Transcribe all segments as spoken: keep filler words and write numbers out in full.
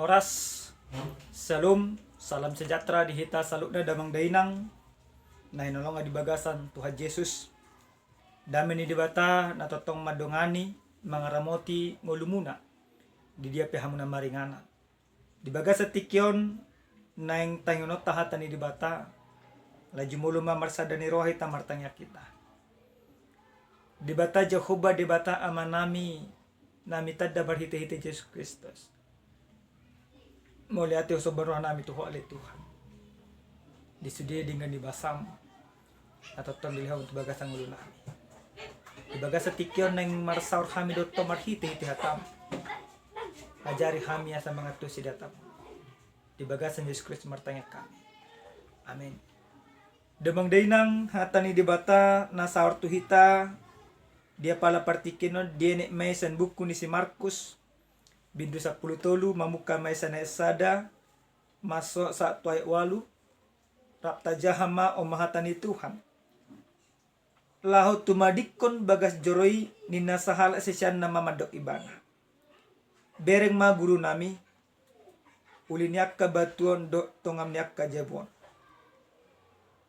Horas, Shalom, salam sejahtera di hita saluhutna damang dainang na hinaholongan di bagasan Tuhan Jesus. Dame ni Debata na tongtong mandongani, mangaramoti ngolumuna di dia pe hamu na maringanan. Di bagasan tingki on naeng taingothon hata ni Debata, laju molo ma marsada ni roha hita martangiang hita. Debata Jahowa, Debata Amanami na mitanda marhitehite Jesus Kristus, mauliate husomba rohanami tu Ho ale Tuhan, di sude denggan ni basaM na tongtong dilehon tu bagasan ngolunami. Di bagasan tingki on naeng marsaor hami dohot Ho marhitehite hataM. Ajari hami asa mangantusi hataM. Di bagasan Jesus Kristus martangiang hami. Amin. Damang dainang, hata ni Debata na saor tu hita di apala partingkian on dienet ma i sian buku ni si Markus, bindu sampulu tolu, mamungka ma i sian ayat sada, masuk sahat tu ayat ualu. Rap tajaha ma on ma hata ni Tuhan. Laho tumadingkon bagas joro i ninna sahalak siseanna ma mandok Ibana: Bereng ma Gurunami, uli ni angka batu on dohot tongam ni angka jabu on.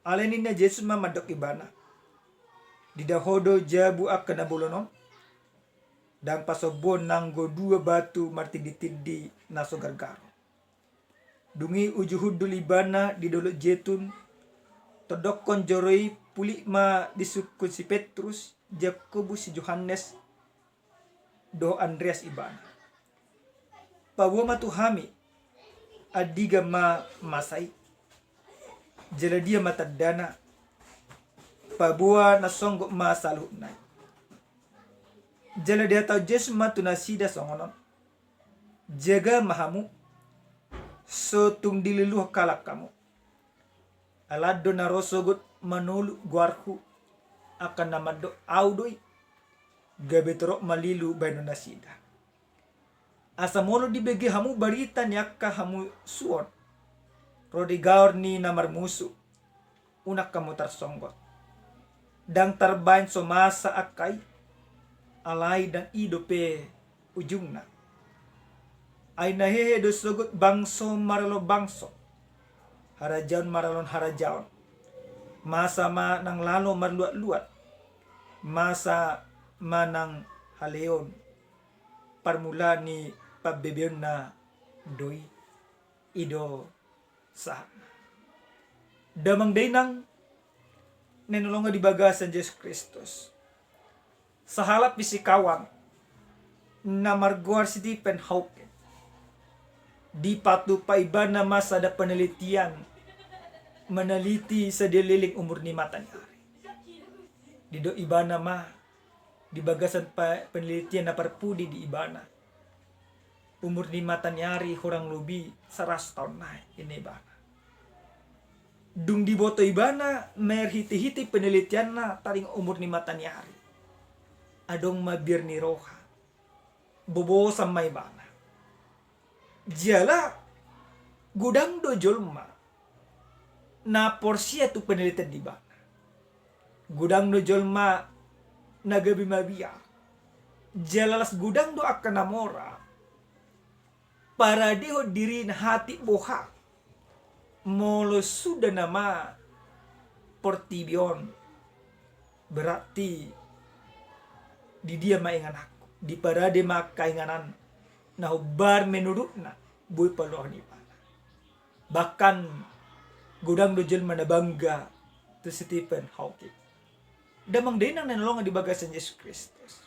Alai ninna Jesus ma mandok ibana: Dida ho do jabu angka na bolon on? Ndang pasombuon nanggo dua batu martinditindi na so gargaro. Dung i uju hundul ibana di dolok Jetun, tondokkon joro i, pulik ma disungkun si Petrus, Jakobus, si Johannes dohot Andreas ibana. Paboa ma tu hami, andigan ma masa i, jala dia ma tandana, paboa na songgot ma saluhutna i. Jala dihatahon Jesus ma tu nasida songon on: Jaga ma hamu, so tung diluluhon halak hamu. Ala do na ro sogot manoluk goarhu, angka na mandok Ahu do i, gabe torop ma lilu bahenon nasida. Asa molo dibege hamu barita ni angka hamusuon ro di gaor ni na marmusu, unang hamu tarsonggot. Ndang tarbaen so masa angka i, alai ndang i dope ujungna. Ai na hehe do sogot bangso maralon bangso, harajaon maralon harajaon. Masa ma nang lalo marluat-luat, masa ma nang haleon. Parmula ni pambebeonna do i. I do sahatna. Damang dainang na hinaholongan di bagasan Jesus Kristus, sahalak fisikawan na margoar si Stephen Hawking dipatupa ibana ma sada penelitian, meneliti salelengleleng umur ni mataniari. Didok ibana ma, di bagasan pa-, penelitian na parpudi di ibana, umur ni mataniari hurang lobi saratus taon nai, ninna ibana. Dung diboto ibana marhitehite penelitianna taringot umur ni mataniari, adong ma biar ni roha, bobosan ma ibana. Jala godang do jolma na porsea tu penelitian ni ibana. Godang do jolma na gabe mabiar. Jala las godang do angka na mora paradehon dirina hatiboha. Molo suda nama portibi on, berarti di dia ma ingananku? Diparade ma angka inganan na hombar menurutna boi paluahon ibana. Bahkan godang do jelma na bangga tu Stephen Hawking. Damang dainang na hinaholongan di bagasan Jesus Kristus,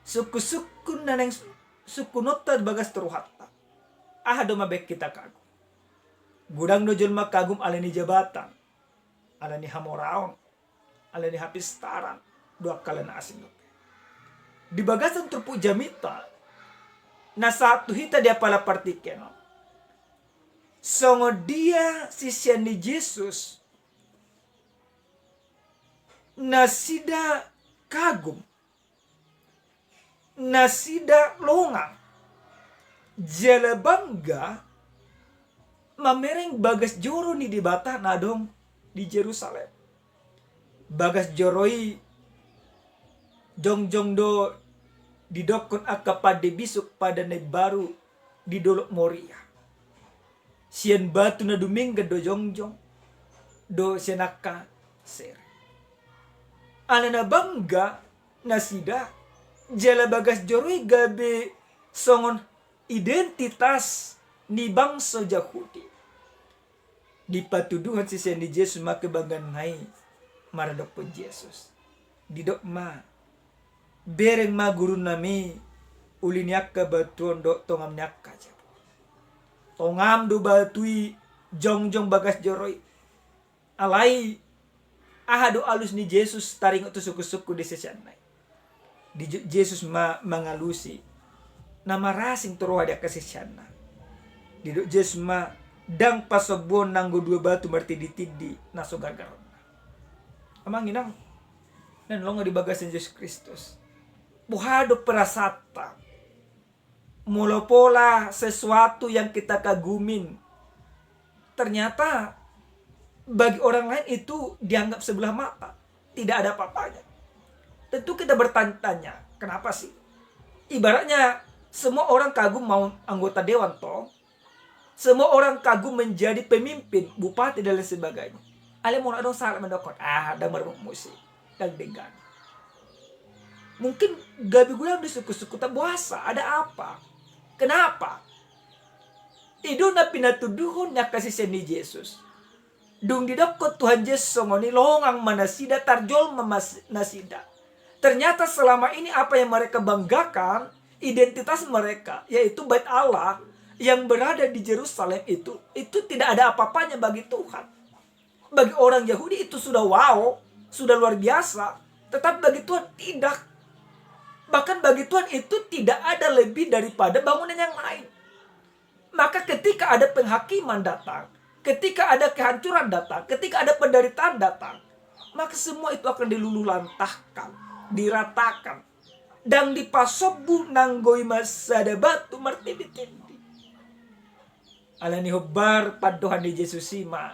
sungkun-sungkun na naeng sungkunonta di bagas rohanta, aha do ma baen hita kagum? Godang do jelma kagum ala ni jabatan, ala ni hamoraon, ala ni hapistaran, dohot angka na asing dope. Di bagasan turpuk jamita na sahat tu hita di apala partingkian on, songon dia sisean ni Jesus, nasida kagum, nasida longang jala bangga mamereng bagas joro ni Debata na adong di Jerusalem. Bagas joro i jongjong do didokkon angka pande bisuk, pande na imbaru, di Dolok Moria. Sian batu na dumenggan do jongjong, dohot sian angka sere. Alana bangga nasida, jala bagas joro i gabe songon identitas ni bangso Jahudi. Dipatuduhon sisean ni Jesus ma kebanggaan na i maradophon Jesus. Didok ma, bereng ma gurunami uli ni angka batu on dohot tongam ni angka jabu. Tongam do batu i jongjong bagas joro i. Alai aha do alus ni Jesus taringot tu sungkun-sungkun ni siseanna i? Dijou Jesus ma mangalusi na marasing tu roha ni angka siseanna. Didok Jesus ma, ndang pasombuon nanggo dua batu martindi-tindi na so gargaronna. Amang inang na hinaholongan di bagasan Jesus Kristus, boha do perasaanta molo pola sesuatu yang kita kagumin ternyata bagi orang lain itu dianggap sebelah mata, tidak ada apa-apanya? Tentu kita bertanya-tanya, kenapa sih? Ibaratnya semua orang kagum mau anggota dewan, toh? Semua orang kagum menjadi pemimpin, bupati dan lain sebagainya. Alai molo adong sahalak mandokhon, ah, ndang marmusikmusi, ndang denggan. Mungkin gabe godang do sungkun-sungkunta, boasa, ada apa? Kenapa? I do na pinatuduhon ni angka sisean ni Jesus. Dung didokhon Tuhan Jesus songon i, longang ma nasida, tarjolma ma nasida. Ternyata selama ini apa yang mereka banggakan, identitas mereka, yaitu Bait Allah yang berada di Jerusalem itu, itu tidak ada apa-apanya bagi Tuhan. Bagi orang Yahudi itu sudah wow, sudah luar biasa. Tetapi bagi Tuhan tidak. Bahkan bagi Tuhan itu tidak ada lebih daripada bangunan yang lain. Maka ketika ada penghakiman datang, ketika ada kehancuran datang, ketika ada penderitaan datang, maka semua itu akan diluluhlantahkan, diratakan. Ndang dipasombu nanggo i ma sada batu martindi-tindi. Alani hombar pandohan ni Jesus i ma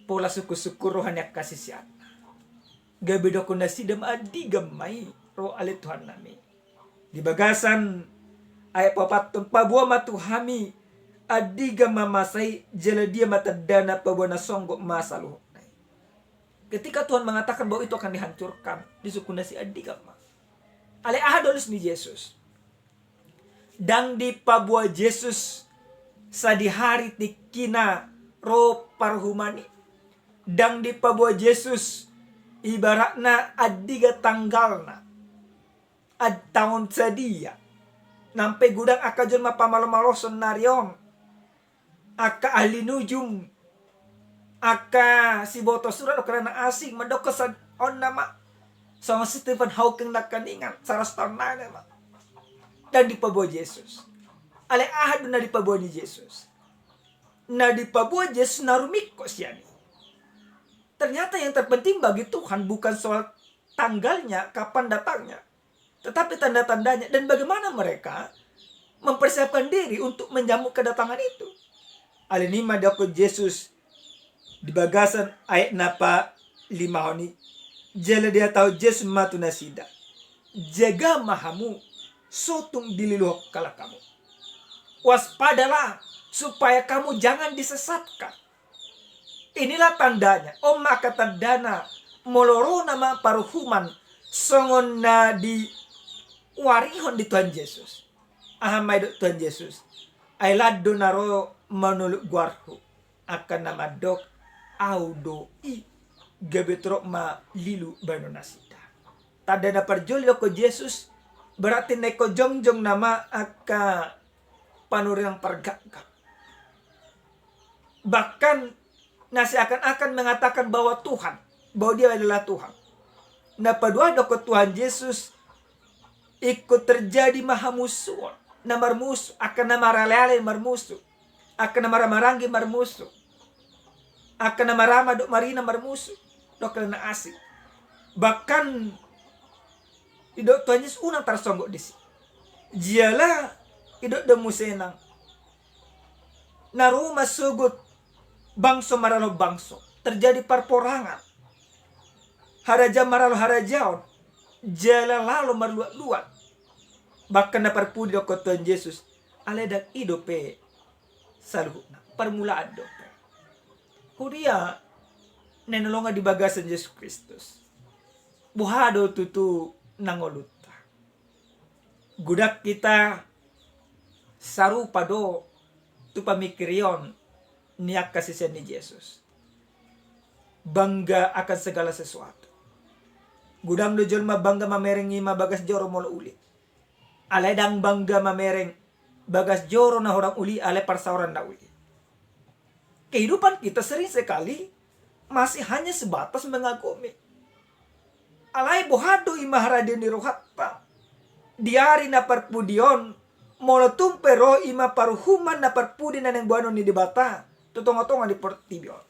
pola sungkun-sungkun roha ni angka siseanna. Gabe didokhon nasida ma, andigan ma i ro ale Tuhannami. Di bagasan ayat paopathon, paboa ma tu hami andigan ma masa i, jala dia ma tandana paboa na songgop ma saluhutna i. Ketika Tuhan mengatakan bahwa itu akan dihancurkan, disungkun nasida andigan ma. Alai aha do alus ni Jesus? Ndang dipaboa Jesus sadihari tingkina ro parhuman i. Ndang dipaboa Jesus ibaratna andigan tanggalna, ad-, taon sadia. Nang pe godang angka jolma pamalo-maloshon na ari on, angka ahli nujum, angka siboto surat, angka na asing, mandokhon sa-, on nama songon Stephen Hawking nangkiningan, saratus taon nai nama. Ndang dipaboa Jesus. Alai aha do na dipaboa ni Jesus? Na dipaboa Jesus na rumingkot sian i. Ternyata yang terpenting bagi Tuhan bukan soal tanggalnya, kapan datangnya, tetapi tanda-tandanya dan bagaimana mereka mempersiapkan diri untuk menyambut kedatangan itu. Alani i ma didokhon Jesus di bagasan ayat na palimahon i, jala dihatahon Jesus ma tu nasida, jaga ma hamu, so tung dililuhon halak hamu. Waspadalah supaya kamu jangan disesatkan. Inilah tandanya, on ma angka tandana, molo ro nama parhuman songon na diwarihon di Tuhan Jesus. Aha ma didok Tuhan Jesus? Ai lan do na ro manoluk goarhu, angka na mandok, Ahu do i, gabe torop ma lilu bahenon nasida. Tanda na parjolo didokhon Jesus, berarti na ingkon jongjong nama angka panurirang pargakgak. Bahkan na seakan-akan mengatakan bahwa Tuhan, bahwa dia adalah Tuhan. Na paduahon didokhon Tuhan Jesus, ingkon terjadi ma hamusuon, na marmusu, angka na maraleale marmusu, angka na marhahamaranggi marmusu, angka na marama dohot marina marmusu dohot angka na asing. Bahkan didok Tuhan Jesus unang tarsonggot disi. Jala didok do muse nang, na ro ma sogot bangso maralahon bangso, terjadi parporangan, harajaon maralahon harajaon, jala lalo marluat-luat. Bahkan na parpudi didokhon Tuhan Jesus, Alai ndang i dope saluhutna, parmulaan dope. Huria na hinaholongan di bagasan Jesus Kristus, boha do tutu na ngolunta? Godang hita sarupa do tu pamingkirion ni angka sisean ni Jesus. Bangga akan segala sesuatu. Godang do jolma bangga mamereng i ma bagas joro molo uli. Alai ndang bangga mamereng bagas joro na hurang uli alai parsaoran na uli. Kehidupan kita sering sekali masih hanya sebatas mengagumi. Alai boha do i ma haradeon ni rohanta di ari na parpudi on, molo tung pe ro i ma paruhuman na parpudi na naeng boanon ni Debata tu tonga-tonga ni portibi on?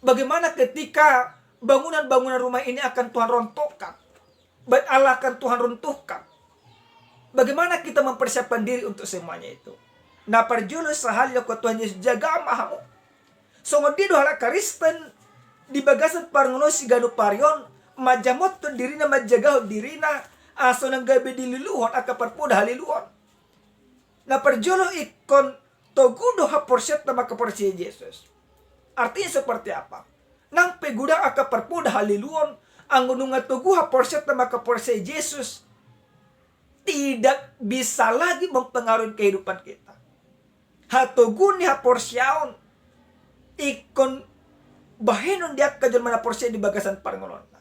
Bagaimana ketika bangunan-bangunan rumah ini akan Tuhan rontohkan? Bait Allah akan Tuhan runtuhkan. Bagaimana kita mempersiapkan diri untuk semuanya itu? Na parjolo sahali didok Tuhan Jesus, jaga ma hamu. Songon dia do halak Kristen di bagasan parngoluon siganup ari on, manjamothon dirina, manjagahon dirina, asa unang gabe dililuhon angka parpoda haliluon. Na parjolo ingkon togu do haporseaonta mangkaporseai Jesus. Artinya seperti apa? Nang pe godang angka parpoda haliluon, anggo nunga togu haporseaonta mangkaporseai Jesus, tidak bisa lagi mempengaruhi kehidupan kita. Hatoguon ni haporseaon ingkon bahenon di angka jolma na porsea di bagasan parngoluonna.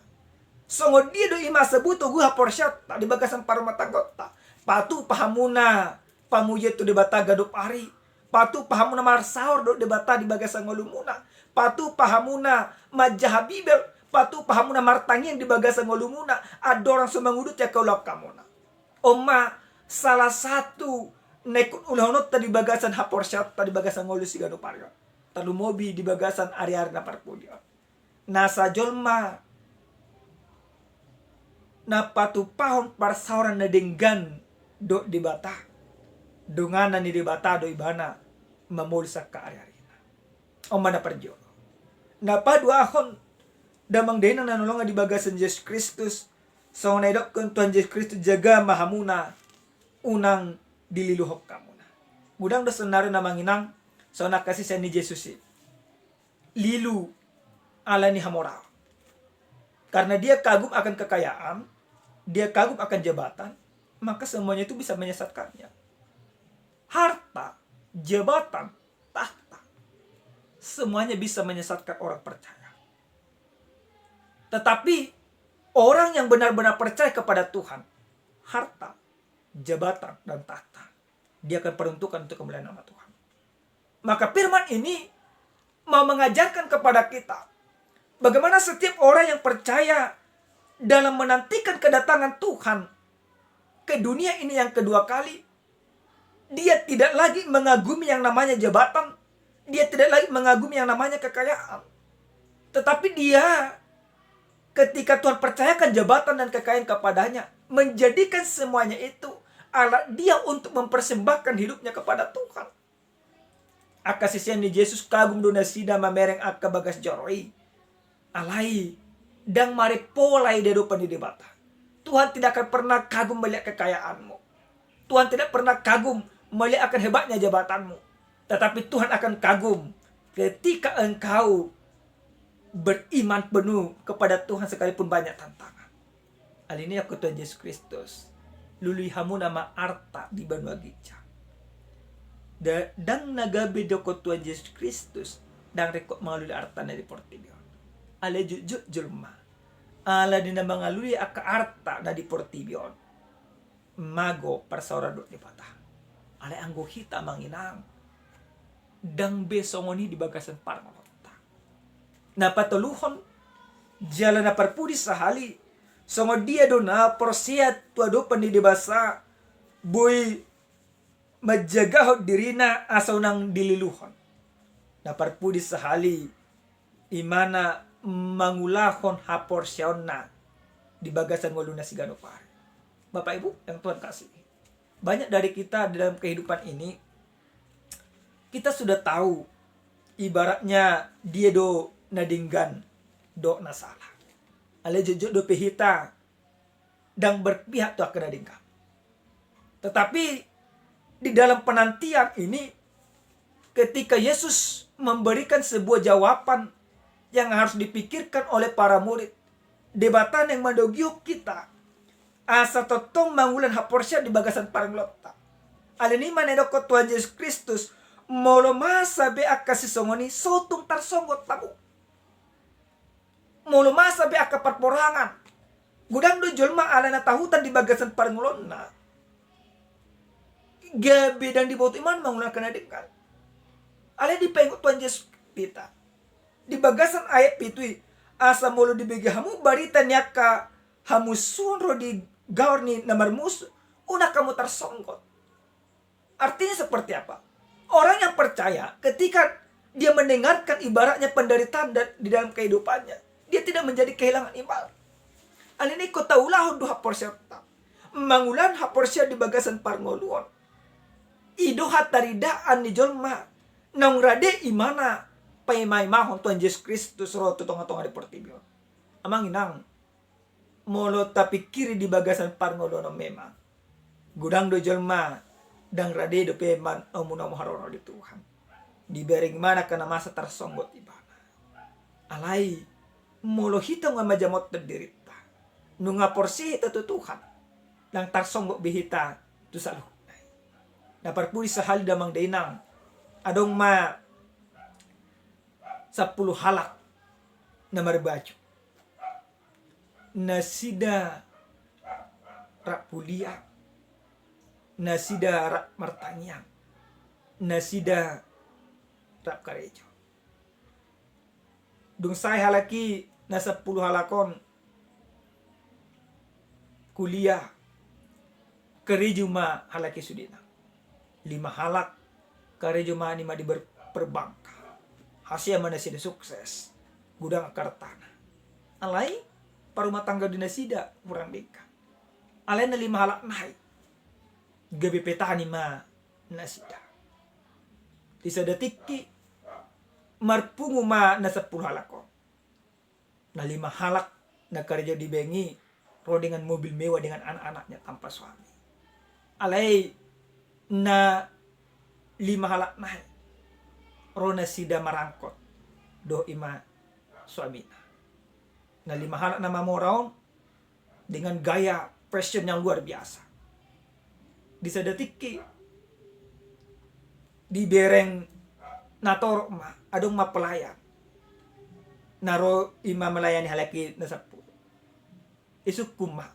Songon dia do i ma asa boi togu haporseaonta di bagasan parrumatanggaonta? Patupa hamuna pamujian tu Debata ganup ari. Patupa hamuna marsaor dohot Debata di bagasan ngolumuna. Patupa hamuna manjaha Bibel. Patupa hamuna martangiang di bagasan ngolumuna andorang so manguduti angka ulaon hamuna. On ma salah satu na ingkon ulahononta di bagasan haporseaonta di bagasan ngolu siganup ari on, tarlumobi di bagasan ari-ari na parpudi on. Nasa jolma na patupahon parsaoran na denggan dohot Debata, donganan ni Debata do ibana mamolus angka ari-arina. On ma na parjolo. Na paduahon, damang dainang na hinaholongan di bagasan Jesus Kristus, songon na didokkon Tuhan Jesus Kristus, jaga ma hamuna unang dililuhon hamuna. Godang do saonari na manginang songon angka sisean ni Jesus i, lilu ala ni hamoraon. Karena dia kagum akan kekayaan, dia kagum akan jabatan, maka semuanya itu bisa menyesatkannya. Harta, jabatan, tahta, semuanya bisa menyesatkan orang percaya. Tetapi orang yang benar-benar percaya kepada Tuhan, harta, jabatan, dan tahta, dia akan peruntukkan untuk kemuliaan nama Tuhan. Maka firman ini mau mengajarkan kepada kita bagaimana setiap orang yang percaya dalam menantikan kedatangan Tuhan ke dunia ini yang kedua kali, dia tidak lagi mengagumi yang namanya jabatan, dia tidak lagi mengagumi yang namanya kekayaan. Tetapi dia, ketika Tuhan percayakan jabatan dan kekayaan kepadanya, menjadikan semuanya itu alat dia untuk mempersembahkan hidupnya kepada Tuhan. Angka sisean ni Jesus kagum do nasida mamereng angka bagas joro i. Alai ndang marpola i di adopan ni Debata. Tuhan tidak akan pernah kagum melihat kekayaanmu. Tuhan tidak pernah kagum melihat akan hebatnya jabatanmu. Tetapi Tuhan akan kagum ketika engkau beriman penuh kepada Tuhan sekalipun banyak tantangan. Alani i didok Tuhan Jesus Kristus, lului hamuna ma arta di banua ginjang. Da-, ndang na gabe didok Tuhan Jesus Kristus ndang ringkot mangalului artana di portibi on. Alai jotjot jolma ala ni na mangalului angka arta na di portibi on, mago parsaoran dohot Debata. Alai anggo hita, amang inang, ndang be songon i di bagasan parngoluonta. Na patoluhon, jala na parpudi sahali, songon dia do na porsea tu adopan ni Debata boi manjagahon dirina asa unang dililuhon? Na parpudi sahali, imana mangulahon haporseaonna di bagasan ngoluna siganup ari. Bapak Ibu yang Tuhan kasihi, banyak dari kita di dalam kehidupan ini, kita sudah tahu ibaratnya dia do na denggan dohot na sala. Alai jotjot dope hita ndang berpihak tu angka na denggan. Tetapi Di dalam penantian ini, ketika Yesus memberikan sebuah jawaban yang harus dipikirkan oleh para murid, Debata naeng mandongihon hita asa tongtong mangulang haporseaon di bagasan parngoluonta. Alani i ma na didokkon Tuhan Jesus Kristus, molo masa be angka sisongon i, so tung tarsonggot hamu. Molo masa be angka parporangan, godang do jolma ala na tahutan di bagasan parngoluonna, gabe ndang diboto imana mangulahon na denggan. Alai dipaingot Tuhan Jesus hita di bagasan ayat pitu i, asa molo dibege hamu barita ni angka hamusuon ro di gaor ni na marmusu, unang hamu tarsonggot. Artinya seperti apa? Orang yang percaya, ketika dia mendengarkan ibaratnya penderitaan da-, di dalam kehidupannya, dia tidak menjadi kehilangan iman. Alani i ingkon taulahon do haporseaonta, mangulahon haporseaon di bagasan parngoluon. I do hataridaan ni jolma naung rade imana paimaimahon Tuhan Jesus Kristus ro tu tongatonga ni portibi on. Amang inang, molo tapingkiri di bagasan parngoluon on memang, godang do jolma ndang rade dope manumunu harorongan di Tuhan. Dibereng imana angka na masa tarsonggot ibana. Alai molo hita nunga manjamothon dirinta, nunga porsea hita tu Tuhan, ndang tarsonggot be hita tu saluhutna i. Na parpudi sahali damang dainang, adong ma sampulu halak na marbaju. Nasida rap kuliah, nasida rap martangiang, nasida rap karejo. Dung sae halak i, na sampulu halak on kuliah, karejo ma halak i sudena. Lima halak karejo ma nian ma di ber-, perbankan. Hasea ma nasida sukses, godang angka artana. Alai parumatanggaon di nasida hurang denggan. Alai na lima halak nai gabe petani ma nasida. Di sada tingki marpungu ma na sampulu halak on. Na lima halak na karejo di bank i ro dengan mobil mewah dengan anak-anaknya tanpa suami. Alai na lima halak nai ro nasida marangkot dohot ima suamina. Na lima halak na mamora on dengan gaya fashion yang luar biasa. Di sada tingki dibereng na torop ma, adong ma pelayan na ro ima melayani halak i na sampulu. Isungkun ma,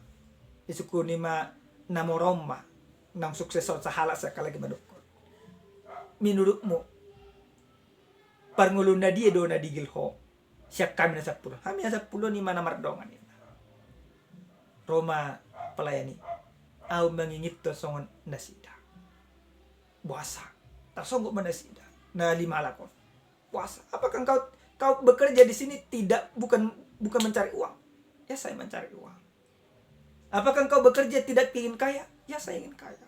isungkun ima na mora on ma, naung sukses on sahalak sahalak i mandokkon, menurutmu parngoluon na dia do na digel ho sian hami na sampulu? Hami na sampulu on ima na mardongan, ninna. Ro ma pelayan i, au mangingot songon nasida. Boasa? Tarsonggot ma nasida na lima halak on. Boasa? Apakah engkau, kau bekerja di sini tidak, bukan, bukan mencari uang? Ya, saya mencari uang. Apakah engkau bekerja tidak ingin kaya? Ya, saya ingin kaya.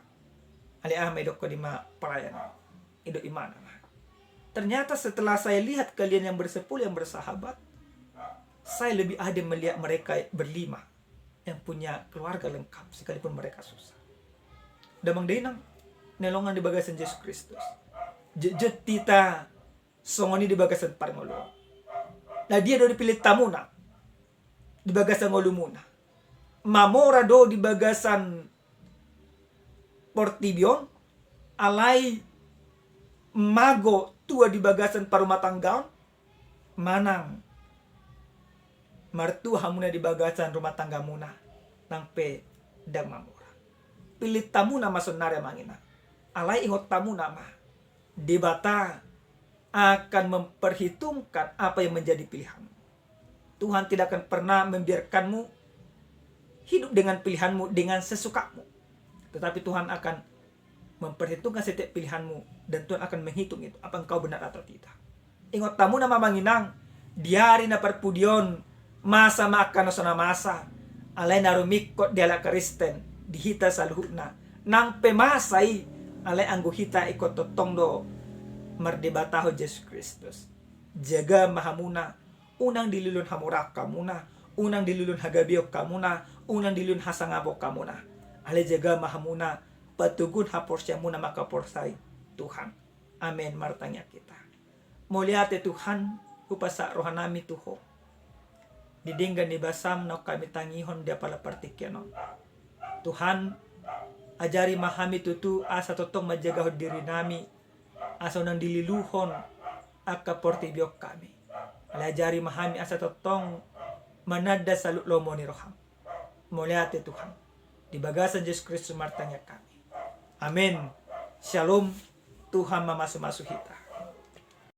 Alai aha ma didokkon ima pelayan i? Didok imana ma, ternyata setelah saya lihat kalian yang bersepuluh, yang bersahabat, saya lebih adem melihat mereka berlima yang punya keluarga lengkap sekalipun mereka susah. Damang dainang na hinaholongan di bagasan Jesus Kristus, jotjot hita songon i di bagasan parngoluon. Na dia do dipillit hamuna di bagasan ngolumuna? Mamora do di bagasan portibi on, alai mago tua di bagasan parumatanggaon, manang martua hamuna di bagasan rumah tanggamuna, nang pe ndang mamora? Pillit hamuna ma saonari, amang inang. Alai ingot hamuna ma, Debata akan memperhitungkan apa yang menjadi pilihanmu. Tuhan tidak akan pernah membiarkanmu hidup dengan pilihanmu, dengan sesukamu. Tetapi Tuhan akan memperhitungkan setiap pilihanmu, dan Tuhan akan menghitung itu, apa engkau benar atau tidak. Ingot hamuna ma, amang inang, di ari na parpudi on, masa ma angka na so na masa, alai na rumingkot di halak Kristen, di hita saluhutna, nang pe masa i, alai anggo hita ingkon tongtong do mardebatahon Jesus Kristus. Jaga ma hamuna, unang dilului hamoraon hamuna, unang dilului hagabeon hamuna, unang dilului hasangapon hamuna. Alai jaga ma hamuna patogun haporseaonmuna mangkaporsai Tuhan. Amen. Martangiang hita. Mauliate Tuhan, hupasahat rohanami tu Ho di denggan ni basaM naung hami tangihon di apala partingkian on. Tuhan, ajari ma hami tutu asa tongtong manjagahon dirinami, asa unang dililuhon angka portibi on hami. Alai ajari ma hami asa tongtong mananda saluhut lomo ni rohaM. Mauliate Tuhan. Di bagasan Jesus Kristus martangiang hami. Amen. Shalom. Tuhan mamasumasu hita.